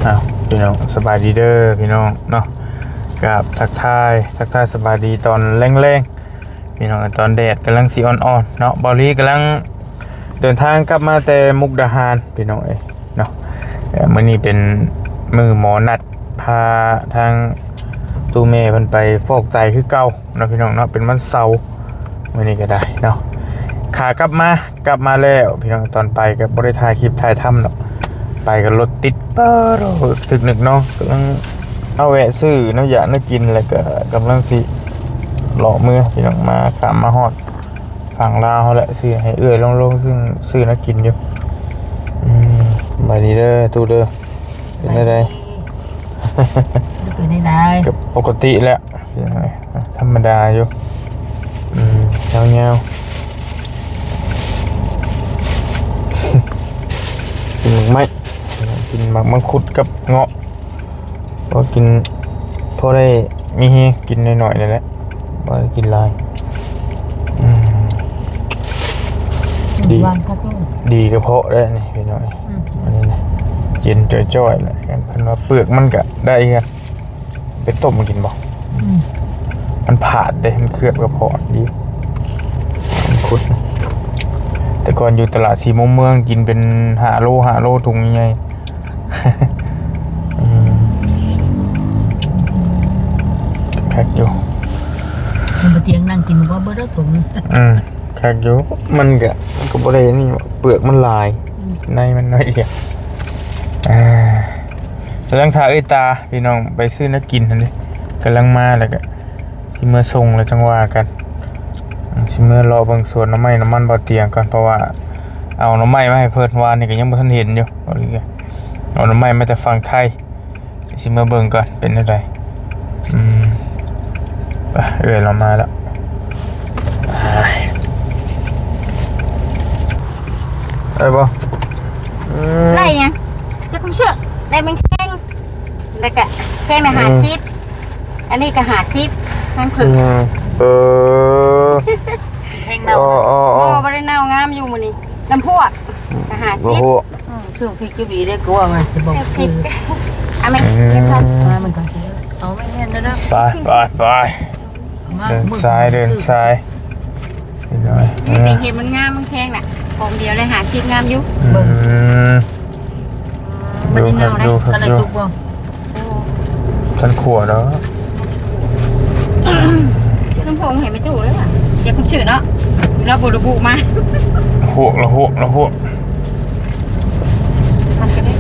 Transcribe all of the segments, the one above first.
ອ້າວ ພີ່ນ້ອງ ສະບາຍດີເດີພີ່ນ້ອງເນາະ ກາບທັກທາຍ ທັກທາຍສະບາຍດີຕອນແລງໆ ພີ່ນ້ອງ ຕອນແດດກຳລັງຊິອ່ອນໆເນາະ ເບົາລີກຳລັງເດີນທາງກັບມາແຕ່ມຸກດາຫານ ພີ່ນ້ອງເອີຍເນາະ ເອີ ມື້ນີ້ເປັນມື້ໝໍນັດ ພາທາງຕູ້ແມ່ເພິ່ນໄປຟອກໄຕຄືເກົ່າເນາະ ພີ່ນ້ອງເນາະ ເປັນວັນເສົາ ມື້ນີ້ກໍໄດ້ເນາະ ຂາກັບມາ ກັບມາແລ້ວ ພີ່ນ້ອງ ຕອນໄປກໍບໍ່ໄດ້ຖ່າຍຄລິບຖ່າຍທຳດອກ ໄປກໍລົດຕິດ ປາໂທ້ ຕຶກນຶກເນາະ ກຳລັງເອົາແວະຊື້ນ້ຳຢາກນ້ຳກິນ ແລ້ວກໍກຳລັງຊິເລາະເມືອ ພີ່ນ້ອງ ມາຂ້າມມາຮອດຝັ່ງລາວເຮົາແຫຼະ ຊິໃຫ້ເອື້ອຍລົງໆ ຊື້ ຊື້ແນວກິນຢູ່ ອືມ ສະບາຍດີເດີຕູ້ເດີ ເປັນແນວໃດ? ເປັນແນວໃດ? ກໍປົກກະຕິແຫຼະ ທຳມະດາຢູ່ ອືມ ຍາວໆ ກິນໝາກໄມ້ ກິນໝາກມັງຄຸດກັບເງາະ ພໍກິນ ພໍໄດ້ມີແຮງ ກິນໜ້ອຍໆ ນີ້ແຫຼະ ບໍ່ໄດ້ກິນຫຼາຍ ອືມ ດີ ດີກະເພາະໄດ້ນີ້ພີ່ນ້ອງ ອືມ ອັນນີ້ນະ ເຢັນຈ່ອຍໆ ແຫຼະ ເພິ່ນວ່າເປືອກມັນກະໄດ້ຄືກັນ ໄປຕົ້ມກິນບໍ່? ອືມ ມັນຜາດເດ້ ມັນເຄືອບກະເພາະດີ ມັງຄຸດ ແຕ່ກ່ອນຢູ່ຕະຫຼາດສີ່ມຸມເມືອງ ກິນເປັນຫ້າໂລ ຫ້າໂລ ຖົງໃຫຍ່ໆ ອືມ ຄັກຢູ່ ມັນບໍ່ຕຽງນັ່ງກິນບໍ່ເບິດດອກຖົງ ອືມ ຄັກຢູ່ ມັນກະ ມັນກະບໍ່ໄດ້ນີ້ ເປືອກມັນຫຼາຍ ອືມ ໃນມັນໜ້ອຍດຽວ ອ່າ ກຳລັງຖ້າເອື້ອຍຕາ ພີ່ນ້ອງ ໄປຊື້ແນວກິນຫັ້ນເດ້ ກຳລັງມາ ແລ້ວກະຊິເມືອສົ່ງ ແລ້ວຈັ່ງວ່າກັນ ຊິເມືອເລາະເບິ່ງສວນໜໍ່ໄມ້ໜໍ່ມັນບ່າວຕຽງກ່ອນ ເພາະວ່າເອົາໜໍ່ໄມ້ມາໃຫ້ເພິ່ນ ວານນີ້ກໍຍັງບໍ່ທັນເຫັນຢູ່ ເອົາໜໍ່ໄມ້ມາແຕ່ຝັ່ງໄທ ຊິເມືອເບິ່ງກ່ອນເປັນແນວໃດ ອືມ ໄປ ເອື້ອຍລາວມາແລ້ວ ໄດ້ບໍ່? ອືມ ໄດ້ຫຍັງ? ຈັກຄວາມເຊື່ອ ໄດ້ແມງແຄງ ແລ້ວກະແຄງລະ ອືມ ຫ້າສິບ ອັນນີ້ກະຫ້າສິບ ນ້ຳເຜິ້ງ ອືມ ເອີ ແຄງເນົ່າ ອໍໆໆ ບໍ່ ບໍ່ໄດ້ເນົ່າ ງາມຢູ່ມື້ນີ້ ນ້ຳພວກກະຫ້າສິບ ບໍ່ຮູ້ ອືມ ຊື້ພິກຢູ່ດີເດ້ ກະວ່າມັນຊິບໍ່ຊື້ ຊື້ພິກ ອືມ ເອົາແມ່ນ ເກັບກ່ອນ ອືມ ເອົາແມ່ນ ເອົາແມ່ນເດີ ໄປ ໄປ ໄປ ເດີນສາຍ ເດີນສາຍ ນີ້ເຫັນມັນງາມ ມັນແພງນະ ຂອງດຽວໄດ້ຫ້າສິບ ງາມຢູ່ ອືມ ເບິ່ງ ອືມ ມັນເນົ່າໄດ໋ ຄັກຢູ່ ຄັນໄດ້ສຸກບໍ່? ໂອ້ ທັນຂົ້ວດອກ ຊື້ນ້ຳຜົງໃຫ້ແມ່ຕູ້ເດີ ເຈັບຄົນຊື່ເນາະ ລາວບໍ່ລະບຸມາ ຫວກລະຫວກລະຫວກ ມັນກະໄດ້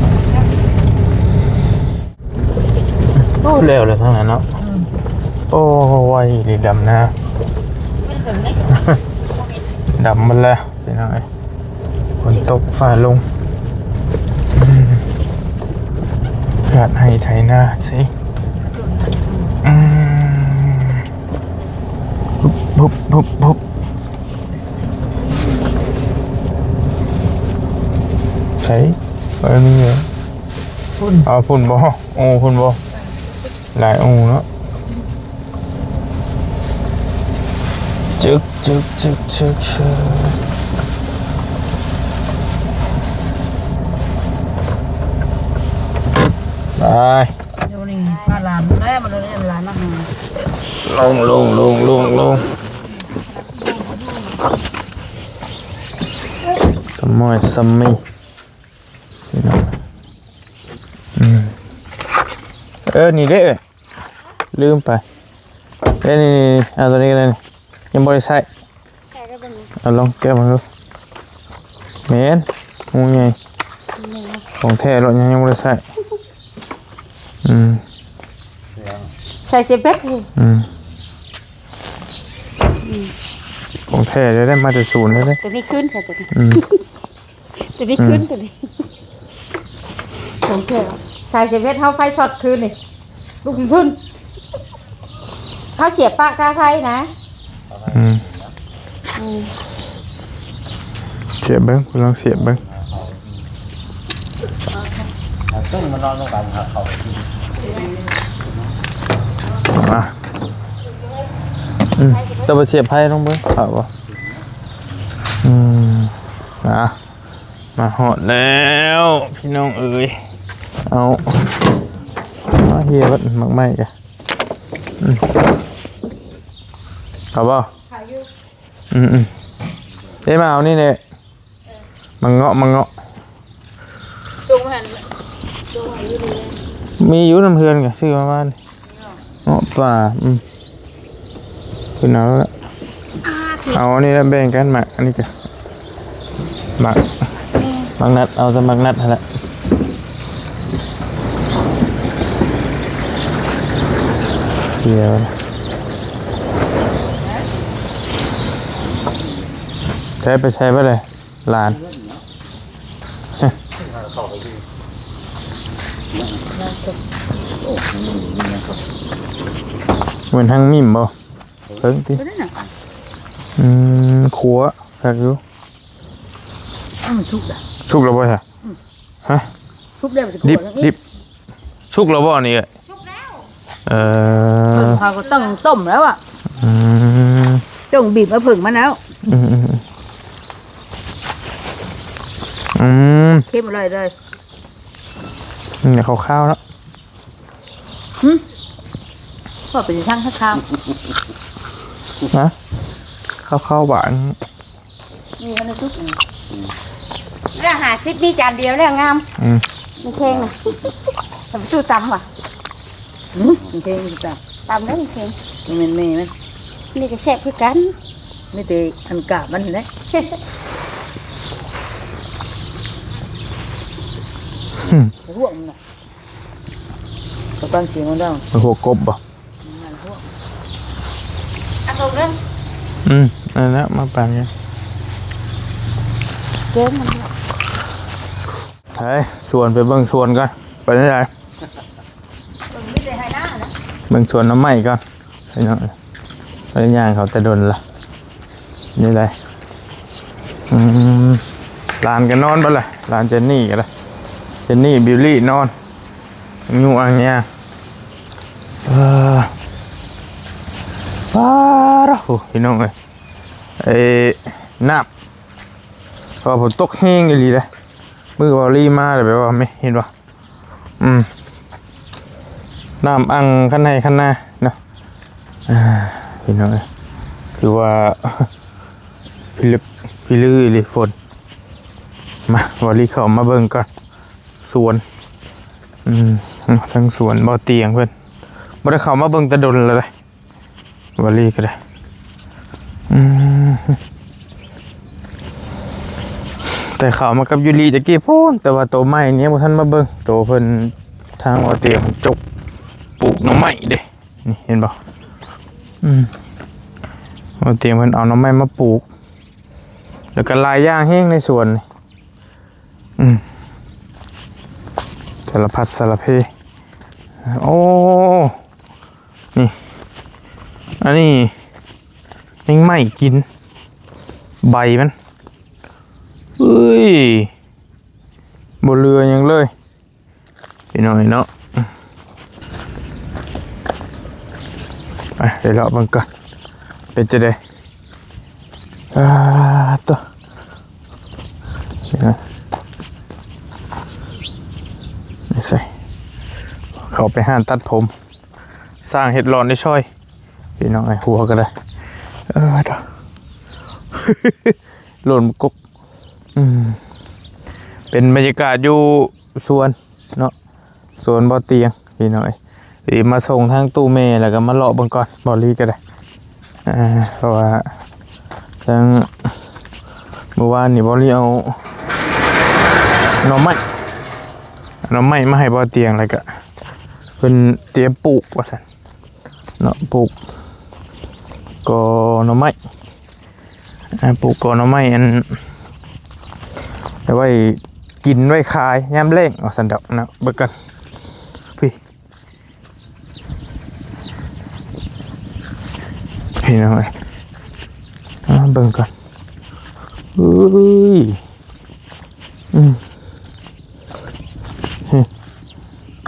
ໂອ້ ແລ້ວແລ້ວທາງນັ້ນເນາະ ອືມ ໂອ້ ໄວອີ່ຫຼີດຳນາ ດຳໝົດແລ້ວພີ່ນ້ອງເອີຍ ຝົນຕົກຟ້າລົງ ອືມ ກາດໄຮ່ໄຖນາຊິ ອືມ ຫຸບ ຫຸບ ຫຸບ ຫຸບ ໃສ ບໍ່ມີເລີຍ ພຸ້ນ ເອົາພຸ້ນບໍ່? ໂອ້ ພຸ້ນບໍ່? ຫຼາຍໂອ່ງເນາະ ຈຶກ ຈຶກ ຈຶກ ຈຶກ ຈຶກ ໄປ ດຽວນີ້ປາຫຼານແລ້ວ ມາໂດນເຫັນຫຼານນະ ລົງ ລົງ ລົງ ລົງ ລົງ ສະໝອຍສະມີ. ພີ່ນ້ອງ ອືມ ເອີ ນີ້ເດ້ ເອີຍ ລືມໄປ ເອີ ນີ້ໆໆ ເອົາໂຕນີ້ກໍໄດ້ນີ້ ຍັງບໍ່ໄດ້ໃຊ້ ໃຊ້ໄດ້ບໍ່ນີ້ ເອົາລອງແກະເບິ່ງດູ ແມ່ນ ງູໃຫຍ່ ຂອງແທ້ໂລດ ຍັງ ຍັງບໍ່ໄດ້ໃຊ້ ອືມ ໃສ່ເສຍແບັດ ອືມ ຂອງແທ້ເດ້ ໄດ້ມາແຕ່ສູນເດ້ ໂຕນີ້ຄືນໃສ່ໂຕນີ້ ອືມ ຕົວນີ້ຂຶ້ນ ຕົວນີ້ ຂອງແທ້ ສາຍເສຍເວັດເຮົາໄຟຊັອດຄືນນີ້ ລຸກທຶນ ເຮົາສຽບປະກາໄຟນະ ອືມ ອືມ ສຽບເບິ່ງ ລອງສຽບເບິ່ງ ເອົາເຊິ່ງມານອນນຳກັນ ຫາເຂົ້າໄປກິນ ມາ ອືມ ເຈົ້າໄປສຽບໄຟລອງເບິ່ງ ເຂົ້າບໍ່? ອືມ ນະ ມາຮອດແລ້ວພີ່ນ້ອງເອີຍ ເອົາ ເພຍເບິດໝາກໄມ້ກະ ອືມ ເອົາບໍ່? ຂາຍຢູ່ ອືມໆ ເອີ ມາເອົານີ້ແຫຼະ ເອີ ໝາກເງາະ ໝາກເງາະ ຈົ່ງຫັ້ນ ຈົ່ງໃຫ້ຢູ່ນີ້ແຫຼະ ມີຢູ່ນຳເຮືອນກະຊື້ມາວານນີ້ ເງາະປ່າ ອືມ ເພິ່ນເອົາລະ ອ່າ ເອົາອັນນີ້ລະ ແບ່ງກັນ ໝາກອັນນີ້ກະ ໝາກ ໝາກນັດ ເອົາແຕ່ໝາກນັດຫັ້ນແຫຼະ ດຽວ ໃຊ້ໄປໃຊ້ບໍ່ໄດ້ ຫຼານ ເໝືອນທາງມິມບໍ່? ເບິ່ງຕິ ອືມ ຂົ້ວຄັກຢູ່ ອ້າວ ມັນສຸກລະ ສຸກແລ້ວບໍ່ຊະ? ອືມ ຮະ? ສຸກແລ້ວ ຊິຂົ້ວຫຍັງອີກ? ດິບ ດິບ ສຸກແລ້ວບໍ່ນີ້? ສຸກແລ້ວ ເອີ ເພິ່ງເຂົາກໍຕ້ອງຕົ້ມແລ້ວອະ ອືມ ຕ້ອງບີບເອົາເຜິ້ງມາແລ້ວ ອືມ ອືມ ອືມ ເຄັມອະລ່ອຍເລີຍ ອືມ ຄາວໆ ເນາະ ຫຶ ວ່າເປັນທາງຄາວ ຮະ ຄາວໆ ຫວານ ນີ້ມັນສຸກນີ້ ລະຫ້າສິບ ມີຈານດຽວແລ້ວງາມ ອືມ ມັນແຂງນະ ທຳຕູ້ຕຳຫວາ ຫຶ ມັນແຂງຢູ່ຕຳ ຕຳໄດ້ມັນແຂງ ນີ້ແມ່ນແມ່ມັນ ນີ້ກະແຊບຄືກັນ ມີແຕ່ອັນກາບມັນແຫຼະ ຫຶ ຫວງມັນນະ ກະຟັງສຽງມັນເດີ້ ຫົວກົບບໍ່? ອັນຕົງເດີ້ ອືມ ອັນນັ້ນນະ ມາປານກັນ ເຈີມັນເນາະ ໄປສວນ ໄປເບິ່ງສວນກ່ອນ ໄປທາງໃດ? ເບິ່ງມີແຕ່ໄຮ່ນານະ ເບິ່ງສວນໜໍ່ໄມ້ກ່ອນ ພີ່ນ້ອງເອີຍ ໄດ້ຍ່າງເຂົ້າແຕ່ດົນລະ ນີ້ໄດ ອືມ ຫຼານກະນອນເບິດລະ ຫຼານເຈນນີ້ກະໄດ້ ເຈນນີ້ ບິວລີ້ ນອນ ຢູ່ອ່າງຍາ ເອີ ປາດໂທ້ ພີ່ນ້ອງເອີຍ ເອີ ນ້ຳ ເພາະວ່າຝົນຕົກແຮງອີ່ຫຼີເດ້ ມື້ວາລີມາແລ້ວ ແບບວ່າ ແມ່ ເຫັນບໍ່? ອືມ ນ້ຳອັ່ງຄັນໄຮ່ຄັນນາເນາະ ອ່າ ພີ່ນ້ອງເອີຍ ຖືວ່າພິລຶກພິລືອີ່ຫຼີຝົນ ມາ ວາລີເຂົ້າມາເບິ່ງກ່ອນ ສວນ ອືມ ທາງສວນບໍ່ຕຽງເພິ່ນ ບໍ່ໄດ້ເຂົ້າມາເບິ່ງແຕ່ດົນແລ້ວເດ້ ວາລີກະໄດ້ ອືມ ແຕ່ເຂົ້າມາກັບຢູລີຕະກີ້ພຸ້ນ ແຕ່ວ່າໂຕໃໝ່ນີ້ຍັງບໍ່ທັນມາເບິ່ງ ໂຕເພິ່ນ ທາງບໍ່ຕຽງເພິ່ນຈົກປູກໜໍ່ໄມ້ເດ້ ນີ້ເຫັນບໍ່? ອືມ ບໍ່ຕຽງເພິ່ນເອົາໜໍ່ໄມ້ມາປູກ ແລ້ວກະຫຼາຍຢ່າງແຮງໃນສວນນີ້ ອືມ ສາລະພັດສາລະເພ ໂອ້ ນີ້ ອັນນີ້ແມງໄມ້ກິນໃບມັນ ເອີຍ ບໍ່ເຫຼືອຫຍັງເລີຍ ພີ່ນ້ອງເນາະ ໄປ ໄປເລາະເບິ່ງກ່ອນ ເປັນຈັ່ງໃດ? ອ່າ ໂຕ ນີ້ນະ ນີ້ໃສ່ ເຂົ້າໄປຮ້ານຕັດຜົມ ສ້າງເຮັດຫຼອນໄດ້ຊ່ອຍ ພີ່ນ້ອງເອີຍ ຫົວກະໄດ້ ເອີ ໂຕ ໂລນກົກ ອືມ ເປັນບັນຍາກາດຢູ່ສວນເນາະ ສວນບໍ່ຕຽງ ພີ່ນ້ອງເອີຍ ຊິມາສົ່ງທາງຕູ້ແມ່ ແລ້ວກະມາເລາະເບິ່ງກ່ອນ ບໍ່ລີກະໄດ້ ເອີ ເພາະວ່າທາງມື້ວານນີ້ບໍ່ລີເອົາໜໍ່ໄມ້ ໜໍ່ໄມ້ມາໃຫ້ບໍ່ຕຽງ ແລ້ວກະເພິ່ນຕຽມປູກວ່າຊັ້ນເນາະ ປູກກໍໜໍ່ໄມ້ ອ່າ ປູກກໍໜໍ່ໄມ້ ອັນ ເອົາໄວ້ກິນໄວ້ຂາຍຍາມແລ້ງວ່າຊັ້ນດອກເນາະ ເບິ່ງກັນ ພີ້ ພີ່ນ້ອງເອີຍ ອ່າ ເບິ່ງກ່ອນ ເອີຍ ອືມ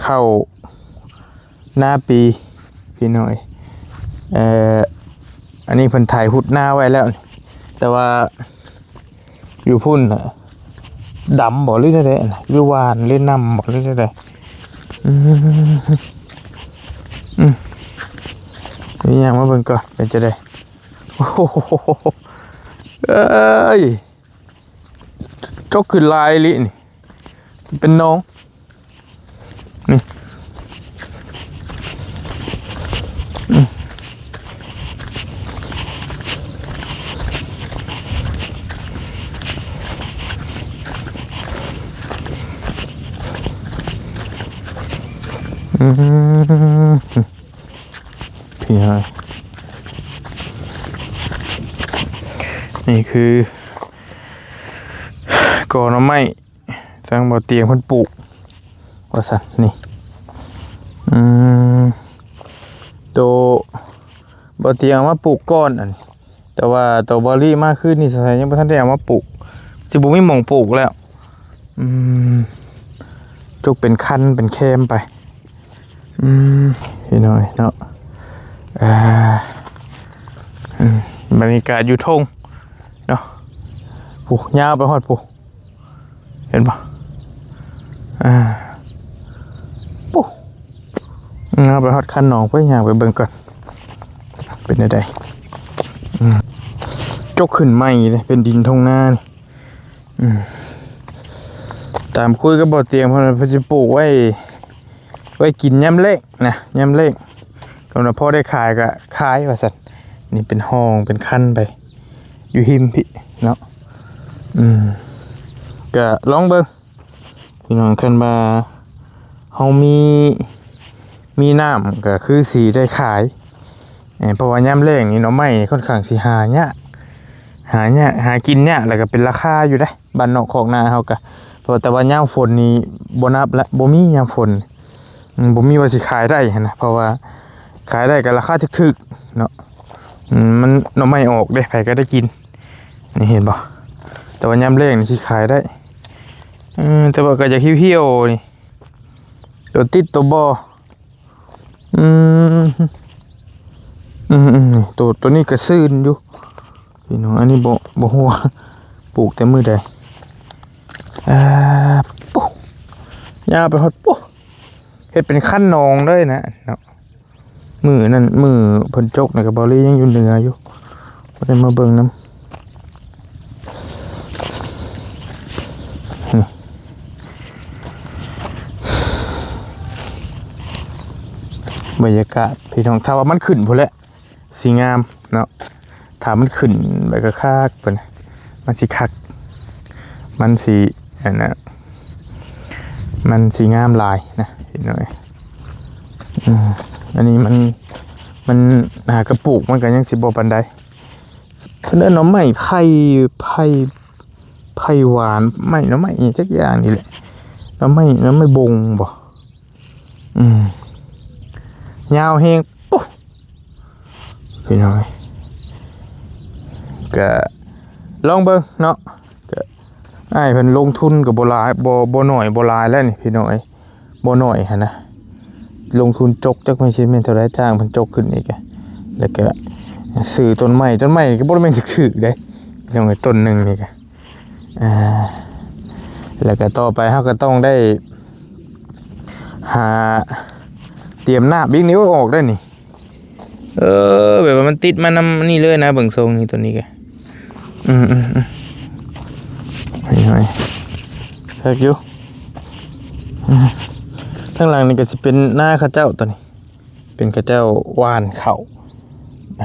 ເຂົ້າ ນາປີ ພີ່ນ້ອງເອີຍ ເອີ ອັນນີ້ເພິ່ນໄຖາຍຮຸດນາໄວ້ແລ້ວ ແຕ່ວ່າຢູ່ພຸ້ນນະ ດຳບໍ່ ຫຼືແນວໃດ ຫຼືຫວ່ານ ຫຼືນຳບໍ່ ຫຼືແນວໃດ ອືມ ອືມ ນີ້ຍ່າງມາເບິ່ງກ່ອນ ເປັນຈັ່ງໃດ? ໂອ້ໂຫ ເອີຍ ຈົກຂຶ້ນຫຼາຍອີ່ຫຼີນີ້ ເປັນໜອງ ນີ້ ອືມ ອືມ ພີ່ນ້ອງ ນີ້ຄື ກໍໜໍ່ໄມ້ ທາງບໍ່ຕຽງເພິ່ນປູກວ່າຊັ້ນ ນີ້ ອືມ ໂຕບໍ່ຕຽງເອົາມາປູກກ່ອນ ອັນນີ້ ແຕ່ວ່າໂຕບໍ່ລີມາຄືນນີ້ ສະໄໝຍັງບໍ່ທັນໄດ້ເອົາມາປູກ ຊິບໍ່ມີໝ່ອງປູກແລ້ວ ອືມ ຈົກເປັນຄັນເປັນແຄມໄປ ອືມ ພີ່ນ້ອງເນາະ ອ່າ ອືມ ບັນຍາກາດຢູ່ທົ່ງເນາະ ຜູ້ ຍາວໄປຮອດຜູ້ ເຫັນບໍ່? ອ່າ ປຸ ເອົາໄປຮອດຄັນໜອງ ໄປຍ່າງໄປເບິ່ງກ່ອນ ເປັນແນວໃດ? ອືມ ຈົກຂຶ້ນໃໝ່ເດ້ ເປັນດິນທົ່ງນານີ້ ອືມ ຕາມຄຸຍກັບບໍ່ຕຽງເພິ່ນ ເພິ່ນຊິປູກໄວ້ ໄວ້ກິນຍາມແລ້ງນະ ຍາມແລ້ງ ກໍພໍໄດ້ຂາຍກໍຂາຍວ່າຊັ້ນ ນີ້ເປັນຮ່ອງເປັນຄັນໄປ ຢູ່ຮິມພີ້ເນາະ ອືມ ກໍລອງເບິ່ງພີ່ນ້ອງ ຄັນວ່າເຮົາມີ ມີນ້ຳກໍຄືຊິໄດ້ຂາຍ ເພາະວ່າຍາມແລ້ງນີ້ໜໍ່ໄມ້ຂ້ອນຂ້າງຊິຫາຍາກ ຫາຍາກ ຫາກິນຍາກ ແລ້ວກໍເປັນລາຄາຢູ່ເດ້ ບ້ານນອກຄອກນາເຮົາກະ ເພາະແຕ່ວ່າຍາມຝົນນີ້ບໍ່ນັບລະ ບໍ່ມີຍາມຝົນ ອືມ ບໍ່ມີວ່າຊິຂາຍໄດ້ຫັ້ນນະ ເພາະວ່າຂາຍໄດ້ກໍລາຄາຖືກໆເນາະ ອືມ ມັນໜໍ່ໄມ້ອອກເດ້ ໃຜກໍໄດ້ກິນ ນີ້ເຫັນບໍ່? ແຕ່ວ່າຍາມແລ້ງນີ້ຊິຂາຍໄດ້ ເອີ ແຕ່ວ່າກໍຢາກຫ່ຽວໆນີ້ ຕົວຕິດຕົວບໍ່ ອືມ ອືມໆ ນີ້ ໂຕ ໂຕນີ້ກໍຊື່ນຢູ່ພີ່ນ້ອງ ອັນນີ້ບໍ່ ບໍ່ຮູ້ວ່າປູກແຕ່ມື້ໃດ ອ່າ ປຸ ຍາວໄປຮອດປຸ ເຮັດເປັນຄັນໜອງເລີຍນະເນາະ ມື້ນັ້ນ ມື້ເພິ່ນຈົກນະ ກໍເບົາລີຍັງຢູ່ເໜືອຢູ່ ບໍ່ໄດ້ມາເບິ່ງນຳ ນີ້ ບັນຍາກາດພີ່ນ້ອງ ຖ້າວ່າມັນຂຶ້ນພຸ້ນແຫຼະ ຊິງາມເນາະ ຖ້າມັນຂຶ້ນໄປຄັກໆ ເພິ່ນ ມັນຊິຄັກ ມັນຊິ ອັນນະ ມັນຊິງາມຫຼາຍນະພີ່ນ້ອງ ອືມ ອັນນີ້ມັນ ມັນຫາກະປູກມັນກໍຍັງຊິບໍ່ປານໃດ ເພິ່ນເອີ້ນໜໍ່ໄມ້ໄຜ່ ໄຜ່ ໄຜ່ຫວານ ໄມ້ ໜໍ່ໄມ້ອີ່ຫຍັງຈັກຢ່າງນີ້ແຫຼະ ໜໍ່ໄມ້ ໜໍ່ໄມ້ບົງບໍ ອືມ ຍາວແຮງ ໂອ້ ພີ່ນ້ອງເອີຍ ກະລອງເບິ່ງເນາະ ກະ ອ້າຍເພິ່ນລົງທຶນກໍບໍ່ຫຼາຍ ບໍ່ ບໍ່ໜ້ອຍ ບໍ່ຫຼາຍແລ້ວນີ້ພີ່ນ້ອງເອີຍ ບໍ່ໜ້ອຍຫັ້ນນະ ລົງທຶນຈົກຈັກແມ່ນຊິແມ່ນເທົ່າໃດ ຈ້າງເພິ່ນຈົກຂຶ້ນອີກ ແລ້ວກະຊື້ຕົ້ນໄມ້ ຕົ້ນໄມ້ກໍບໍ່ແມ່ນຖືກໆເດ້ ພີ່ນ້ອງເອີຍ ຕົ້ນໜຶ່ງນີ້ກະ ອ່າ ແລ້ວກໍຕໍ່ໄປເຮົາກໍຕ້ອງໄດ້ຫາຕຽມນ້ຳອີກນີ້ ໂອ້ຍ ອອກໄດ້ນີ້ ເອີ ແບບວ່າມັນຕິດມານຳນີ້ເລີຍນະ ເບິ່ງຊົງນີ້ ຕົວນີ້ກະ ອືມໆໆ ເຫັນໄໝ ຄັກຢູ່ ອືມ ທາງຫຼັງນີ້ກໍຊິເປັນນາເຂົາເຈົ້າ ຕົວນີ້ເປັນເຂົາເຈົ້າຫວ່ານເຂົ້າ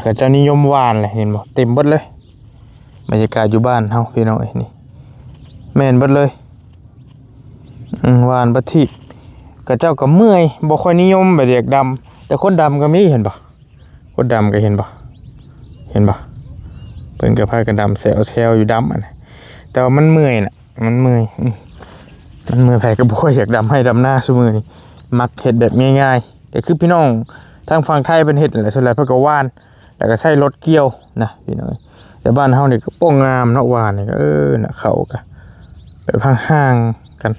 ເຂົາເຈົ້ານິຍົມຫວ່ານແຫຼະ ເຫັນບໍ່ ເຕັມເບິດເລີຍ. ບັນຍາກາດຢູ່ບ້ານເຮົາພີ່ນ້ອງເອີຍ ນີ້ແມ່ນເບິດເລີຍ ອືມ ຫວ່ານບັດທີບ ເຂົາເຈົ້າກໍເມື່ອຍ ບໍ່ຄ່ອຍນິຍົມແບບຢາກດຳ ແຕ່ຄົນດຳກໍມີ ເຫັນບໍ່ ຄົນດຳກໍເຫັນບໍ່ ເຫັນບໍ່ ເພິ່ນກໍພາກັນດຳແຊວໆຢູ່ ດຳຫັ້ນນະ ແຕ່ວ່າມັນເມື່ອຍນະ ມັນເມື່ອຍ ອືມ ມັນເມື່ອຍ ໃຜກໍບໍ່ຄ່ອຍຢາກດຳໄຮ່ດຳນາຊຸມື້ນີ້ ມັກເຮັດແບບງ່າຍໆ ກໍຄືພີ່ນ້ອງທາງຝັ່ງໄທເພິ່ນເຮັດນັ້ນແຫຼະ ສ່ວນຫຼາຍເພິ່ນກໍຫວ່ານ ແລ້ວກໍໃຊ້ລົດກ່ຽວນະພີ່ນ້ອງເອີຍ ແຕ່ບ້ານເຮົານີ້ກໍບໍ່ງາມເນາະ ຫວ່ານນີ້ກໍ ເອີ ນະ ເຂົາກໍແບບຫ່າງໆກັນ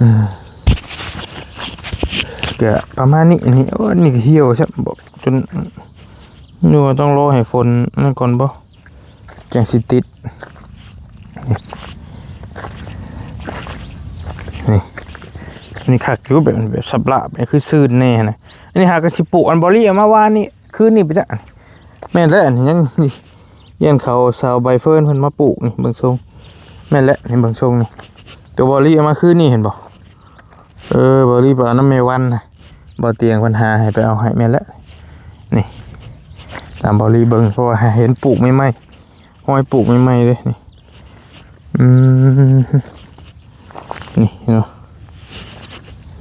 ອືມ ກໍປະມານນີ້ ອັນນີ້ ໂອ້ ອັນນີ້ກໍຫ່ຽວຊ້ຳ ບໍ່ ຈົນ ຫຼືວ່າຕ້ອງລໍໃຫ້ຝົນນັ້ນກ່ອນບໍ່ ຈັ່ງຊິຕິດ ນີ້ ນີ້ ນີ້ຄັກຢູ່ ແບບ ແບບສັບຫຼະ ແບບຄືຊື່ນແດ່ຫັ້ນນະ. ອັນນີ້ຫາກໍຊິປູກ ອັນບອລລີເອົາມາວານນີ້ ຄືນນີ້ໄປຈ້ະ. ແມ່ນແລ້ວ ອັນນີ້ຍັງ ຍັງເຂົາສາວໃບເຟີນເພິ່ນມາປູກນີ້ ເບິ່ງຊົງ. ແມ່ນແລ້ວ ນີ້ເບິ່ງຊົງນີ້ ຕົວບອລລີເອົາມາຄືນນີ້ ເຫັນບໍ່? ເອີ ບອລລີໄປເອົານຳແມ່ວັນນະ ບໍ່ຕຽງເພິ່ນຫາໃຫ້ໄປເອົາໃຫ້. ແມ່ນແລ້ວ ນີ້ ຕາມບອລລີເບິ່ງ ເພາະວ່າເຫັນປູກໃໝ່ໆ ຮອຍປູກໃໝ່ໆເດ້ນີ້. ອືມ ນີ້ເນາະ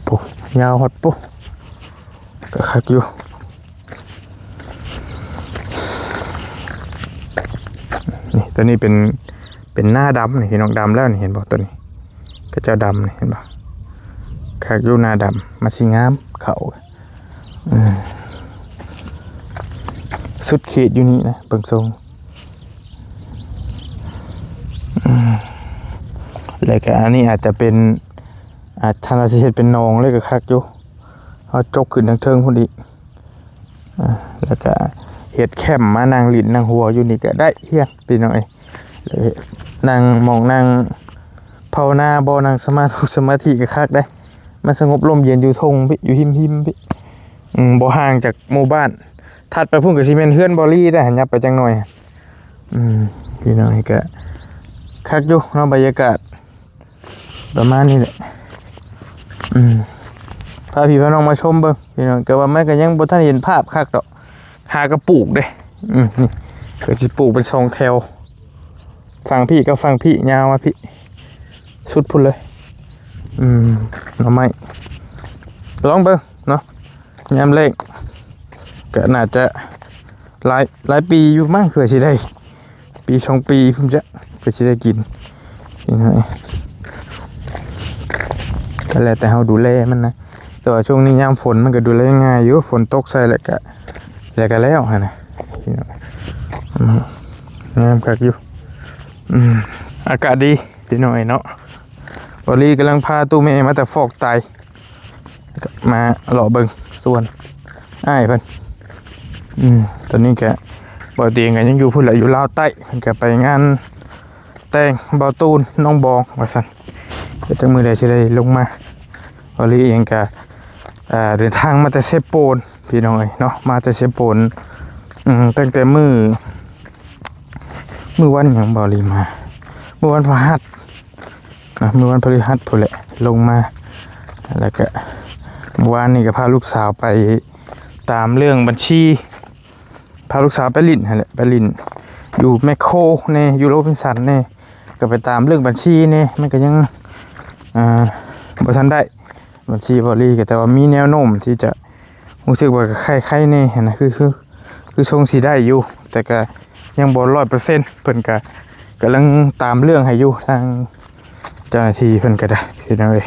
ໂອ້ ຍາວຮອດ ໂອ້ ກໍຄັກຢູ່. ນີ້ ຕົວນີ້ເປັນ ເປັນນາດຳນີ້ ພີ່ນ້ອງ ດຳແລ້ວນີ້ ເຫັນບໍ່? ຕົວນີ້ ຂະເຈົ້າດຳນີ້ ເຫັນບໍ່? ຄັກຢູ່ ນາດຳ ມັນຊິງາມ ເຂົ້າ ອືມ ສຸດເຂດຢູ່ນີ້ນະ ເບິ່ງຊົງ. ອືມ ແລ້ວກະອັນນີ້ອາດຈະເປັນ ອາດ ຖ້າວ່າຊິເຮັດເປັນໜອງເລີຍກໍຄັກຢູ່ ເຮົາຈົກຂຶ້ນທາງເທິງພຸ້ນອີກ. ອາ ແລ້ວກະເຮັດແຄມມານັ່ງຫຼິ້ນນັ່ງຫົວຢູ່ນີ້ກໍໄດ້ ເຮືອນ ພີ່ນ້ອງເອີຍ. ນັ່ງ ໝ່ອງນັ່ງພາວະນາບໍ່ ນັ່ງສະມາທຸສະມາທິກໍຄັກເດ້. ມັນສະຫງົບລົມເຢັນຢູ່ທົ່ງພີ້ ຢູ່ຮິມໆ ພີ້ ອືມ ບໍ່ຫ່າງຈາກໝູ່ບ້ານ. ຖັດໄປພຸ້ນກໍຊິແມ່ນເຮືອນບອລລີໄດ໋ ຫຍັບໄປຈັກໜ່ອຍ. ອືມ ພີ່ນ້ອງ ກໍຄັກຢູ່ເນາະ ບັນຍາກາດ ປະມານນີ້ແຫຼະ. ອືມ ພາພີ່ພານ້ອງມາຊົມເບິ່ງ ພີ່ນ້ອງ. ແຕ່ວ່າມັນກໍຍັງບໍ່ທັນເຫັນພາບຄັກດອກ ຫາກະປູກເດ້. ອືມ ນີ້ກໍຊິປູກເປັນສອງແຖວ ຝັ່ງພີ້ກັບຝັ່ງພີ້ ຍາວມາພີ້ ສຸດພຸ້ນເລີຍ. ອືມ ໜໍ່ໄມ້ ລອງເບິ່ງເນາະ. ຍາມແລ້ງກໍໜ້າຈະຫຼາຍ ຫຼາຍປີຢູ່ມັ້ງ ເພື່ອຊິໄດ້ ປີສອງປີພຸ້ນຈະ ເພື່ອຊິໄດ້ກິນ. ພີ່ນ້ອງ ກໍແລ້ວແຕ່ເຮົາດູແລມັນນະ. ແຕ່ວ່າຊ່ວງນີ້ຍາມຝົນມັນກໍດູແລງ່າຍຢູ່ ຝົນຕົກໃສ່ແລ້ວກໍ ແລ້ວກໍແລ້ວຫັ້ນນະ. ພີ່ນ້ອງ ອືມ ງາມຄັກຢູ່. ອືມ ອາກາດດີ ພີ່ນ້ອງເນາະ. ບອລລີກຳລັງພາຕູ້ແມ່ມາແຕ່ຟອກໄຕ ມາເລາະເບິ່ງສວນອ້າຍເພິ່ນ. ອືມ ຕອນນີ້ກະ ບ່າວຕຽງກໍຍັງຢູ່ພຸ້ນແຫຼະ ຢູ່ລາວໃຕ້. ເພິ່ນກໍໄປງານແຕ່ງບ່າວຕູນນ້ອງບອງວ່າຊັ້ນ ແຕ່ຈັກມື້ໃດຊິໄດ້ລົງມາ. ບອລລີເອງກໍ ເດີນທາງມາແຕ່ເຊໂປນ ພີ່ນ້ອງເອີຍເນາະ ມາແຕ່ເຊໂປນ. ອືມ ຕັ້ງແຕ່ມື້ ມື້ວັນຫຍັງ ບອລລີມາ ມື້ວັນພະຫັດ ອ່ະ ມື້ວັນພະລິຫັດພຸ້ນແຫຼະລົງມາ. ແລ້ວກະມື້ວານນີ້ກໍພາລູກສາວໄປຕາມເລື່ອງບັນຊີ ພາລູກສາວໄປຫຼິ້ນຫັ້ນແຫຼະ ໄປຫຼິ້ນຢູ່ແມັກໂຄແດ່ ຢູ່ໂຣບິນສັນແດ່ ກໍໄປຕາມເລື່ອງບັນຊີແດ່. ມັນກໍຍັງ ອ່າ ບໍ່ທັນໄດ້ບັນຊີບໍລີ ກໍແຕ່ວ່າມີແນວໂນ້ມທີ່ຈະ ຮູ້ສຶກວ່າກໍໄຄໆແດ່ຫັ້ນນະ ຄື ຄື ຄືຊົງຊິໄດ້ຢູ່ ແຕ່ກໍຍັງບໍ່ຮ້ອຍເປີເຊັນ. ເພິ່ນກໍກຳລັງຕາມເລື່ອງໃຫ້ຢູ່ ທາງເຈົ້າໜ້າທີ່ເພິ່ນກໍໄດ້ ພີ່ນ້ອງເອີຍ.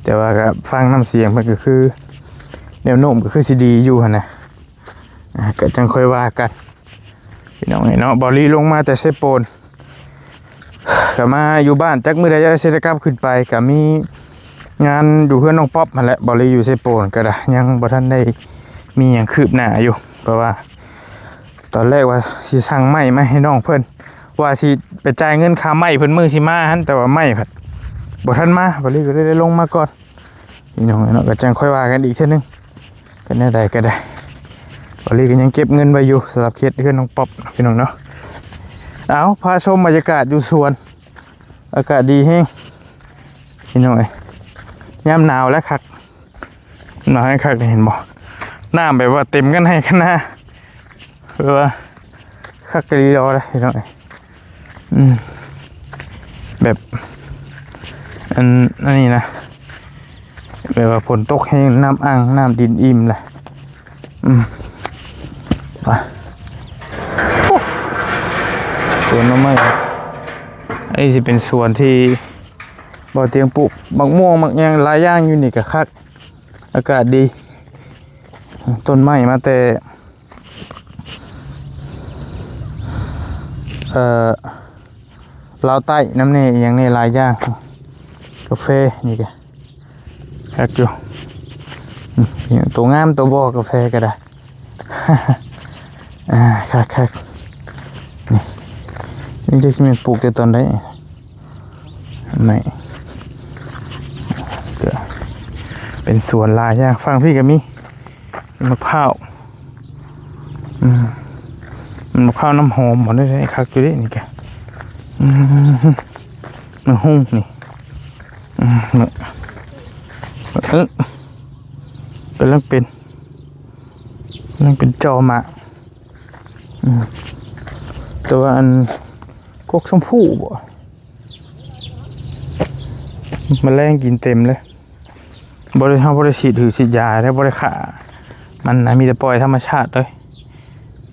ແຕ່ວ່າກໍຟັງນ້ຳສຽງເພິ່ນກໍຄື ແນວໂນ້ມກໍຄືຊິດີຢູ່ຫັ້ນນະ. ອ່າ ກໍຈັ່ງຄ່ອຍວ່າກັນ ພີ່ນ້ອງເອີຍເນາະ. ບໍລີລົງມາແຕ່ເຊໂປນ ກໍມາຢູ່ບ້ານ ຈັກມື້ໃດຈະໄດ້ເສດແລ້ວກັບຂຶ້ນໄປ. ກໍມີງານຢູ່ເຮືອນນ້ອງປັອບຫັ້ນແຫຼະ ບໍລີຢູ່ເຊໂປນກໍໄດ້ ຍັງບໍ່ທັນໄດ້ມີຫຍັງຄືບໜ້າຢູ່. ເພາະວ່າຕອນແລກວ່າຊິສັ່ງໄມ້ມາໃຫ້ນ້ອງເພິ່ນ ວ່າຊິໄປຈ່າຍເງິນຄ່າໄມ້ເພິ່ນມື້ຊິມາຫັ້ນ ແຕ່ວ່າໄມ້ພັດບໍ່ທັນມາ ບໍລີກໍເລີຍໄດ້ລົງມາກ່ອນ ພີ່ນ້ອງເອີຍເນາະ. ກໍຈັ່ງຄ່ອຍວ່າກັນອີກເທື່ອໜຶ່ງ ກໍແນວໃດກໍໄດ້ ບໍລີກໍຍັງເກັບເງິນໄວ້ຢູ່ ສຳລັບເຂດເຮືອນນ້ອງປັອບ ພີ່ນ້ອງເນາະ. ເອົາ ພາຊົມບັນຍາກາດຢູ່ສວນ ອາກາດດີແຮງ ພີ່ນ້ອງເອີຍ. ຍາມໜາວແລ້ວຄັກ ໜາວແຮງຄັກ ເຫັນບໍ່ ນ້ຳແບບວ່າເຕັມຄັນໄຮ່ຄັນນາ ແບບວ່າຄັກອີ່ຫຼີເດ້ ພີ່ນ້ອງເອີຍ. ອືມ ແບບ ອັນ ອັນນີ້ນະ ແບບວ່າຝົນຕົກແຮງ ນ້ຳອ່າງ ນ້ຳດິນອີ່ມລະ. ອືມ ໄປ ໂອ້ ສວນໜໍ່ໄມ້ ອັນນີ້ຊິເປັນສວນທີ່ບ່າວຕຽງປູກໝາກມ່ວງໝາກຫຍັງຫຼາຍຢ່າງຢູ່ນີ້ກໍຄັກ ອາກາດດີ ຕົ້ນໄມ້ມາແຕ່ ເອີ ລາວໃຕ້ນຳແດ່ ອີ່ຫຍັງແດ່ ຫຼາຍຢ່າງ ກາເຟນີ້ກະຄັກຢູ່. ອືມ ໂຕງາມ ໂຕບໍ່ ກາເຟກໍໄດ້ ອ່າ ຄັກໆ. ນີ້ ນີ້ຈັກຊິແມ່ນປູກແຕ່ຕອນໃດ ໄມ້ ກະ ປັນສວນຫຼາຍຢ່າງ. ຝັ່ງພີ້ກໍມີໝາກພ້າວ ອືມ ໝາກພ້າວນ້ຳຫອມບໍ່ໄດ້ ຄັກຢູ່ເດ້ນີ້ກະ ອືມ ໝາກຫຸ່ງນີ້ ອືມ ເອີ ກຳລັງເປັນ ກຳລັງເປັນຈອໝາກ ອືມ ແຕ່ວ່າອັນ ກົກຊົມພູບໍ່ ແມະແລງກິນເຕັມເລີຍ. ບໍ່ໄດ້ ເຮົາບໍ່ໄດ້ສີດຫື່ນສີດຢາເດ້ ບໍ່ໄດ້ຂ້າມັນນະ ມີແຕ່ປ່ອຍທຳມະຊາດເລີຍ.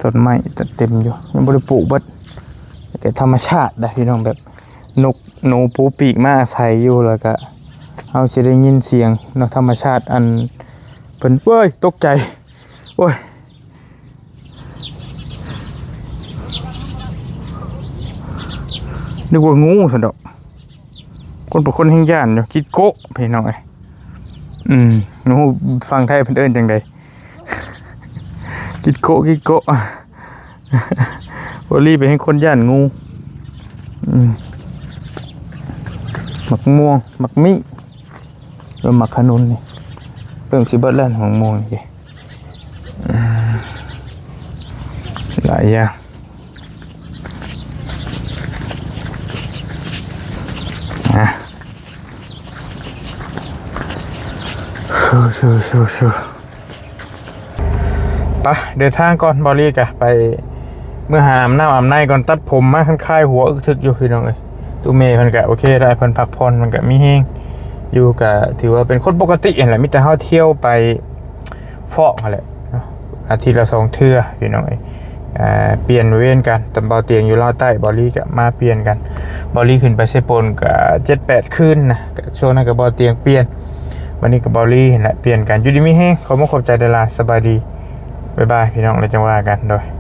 ຕົ້ນໄມ້ເຕັມຢູ່ ຍັງບໍ່ໄດ້ປູກເບິດ ແຕ່ທຳມະຊາດໄດ໋ພີ່ນ້ອງ. ແບບນົກໜູປູປີກມາອາໄສຢູ່ ແລ້ວກະເຮົາຊິໄດ້ຍິນສຽງເນາະ ທຳມະຊາດ ອັນເພິ່ນ ເວີຍ ຕົກໃຈ ໂອ້ຍ ນຶກວ່າງູຊັ້ນດອກ. ຄົນ ເປັນຄົນແຮ່ງຢ້ານຢູ່ ກິດໂກະ ພີ່ນ້ອງເອີຍ. ອືມ ບໍ່ຮູ້ຝັ່ງໄທເພິ່ນເອີ້ນຈັ່ງໃດ ກິດໂກະ ກິດໂກະ. ບໍ່ລີເປັນຄົນຢ້ານງູ. ອືມ ໝາກມ່ວງ ໝາກມີ້ ເອີ ໝາກຂະໜູນນີ້ ເລີ່ມຊິເບິດແລ້ວ ໝາກມ່ວງນີ້ ອືມ ຫຼາຍຢ່າງ ອາ ໄປ ເດີນທາງກ່ອນ ເບົາລີກະໄປ ເມືອຫາອາບນ້ຳອາບໃນກ່ອນ ຕັດຜົມມາ ຄັນຄາຍຫົວອຶກທຶກຢູ່ພີ່ນ້ອງເອີຍ. ຕູ້ເມເພິ່ນກະໂອເຄແລ້ວ ເພິ່ນພັກຜ່ອນ ເພິ່ນກະມີແຮງຢູ່ ກະຖືວ່າເປັນຄົນປົກກະຕິຫັ້ນແຫຼະ. ມີແຕ່ເຮົາທ່ຽວໄປຟອກຫັ້ນແຫຼະເນາະ ອາທິດລະສອງເທື່ອພີ່ນ້ອງເອີຍ. ອ່າ ປ່ຽນເວນກັນ ຕອນເບົາຕຽງຢູ່ລາວໃຕ້ ເບົາລີກະມາປ່ຽນກັນ. ເບົາລີຂຶ້ນໄປເຊໂປນກະເຈັດແປດຄືນນະ ກະຊ່ວງນັ້ນກະເບົາຕຽງປ່ຽນ ບັດນີ້ກະເບົາລີຫັ້ນແຫຼະປ່ຽນກັນ. ຢູ່ດີມີແຮງ ຂອບມຸກຂອບໃຈຫຼາຍໆ ສະບາຍດີ ບາຍບາຍພີ່ນ້ອງ ແລ້ວຈັ່ງວ່າກັນ ໂດຍ.